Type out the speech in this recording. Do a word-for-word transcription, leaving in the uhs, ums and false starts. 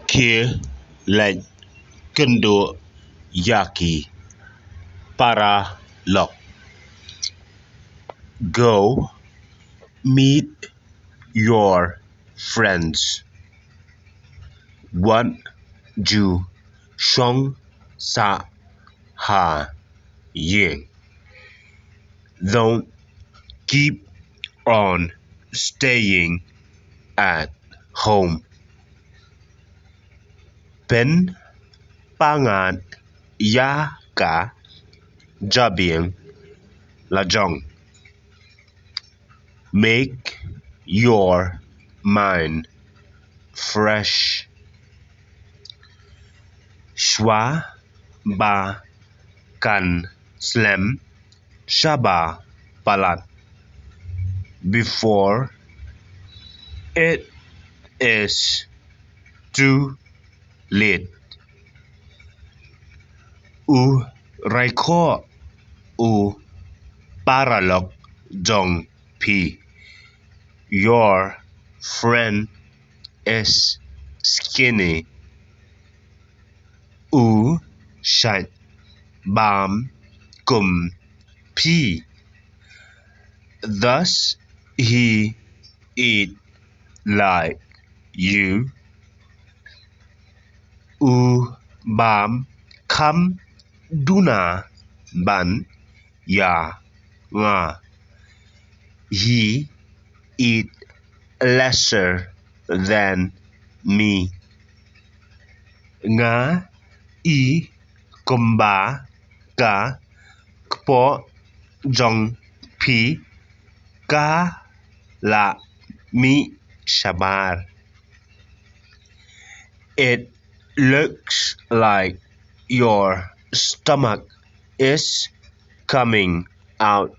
Ki leit kynduh ïa ki paralok. Go meet your friends. Wat ju shong sah ha ïing. Don't keep on staying at home. Pynpaw ngat ïa ka jabieng lajong. Make your mind fresh. Shuwa ba kan slem, shaba palat, before it is too late. U raikhoh u paralok jong phi. Your friend is skinny. U shait bam kum phi. Does he eat like you? U bam kham duna ban ïa nga. He eat lesser than me. Nga i kumba ka kpoh jong phi ka la mih shabar. It looks like your stomach is coming out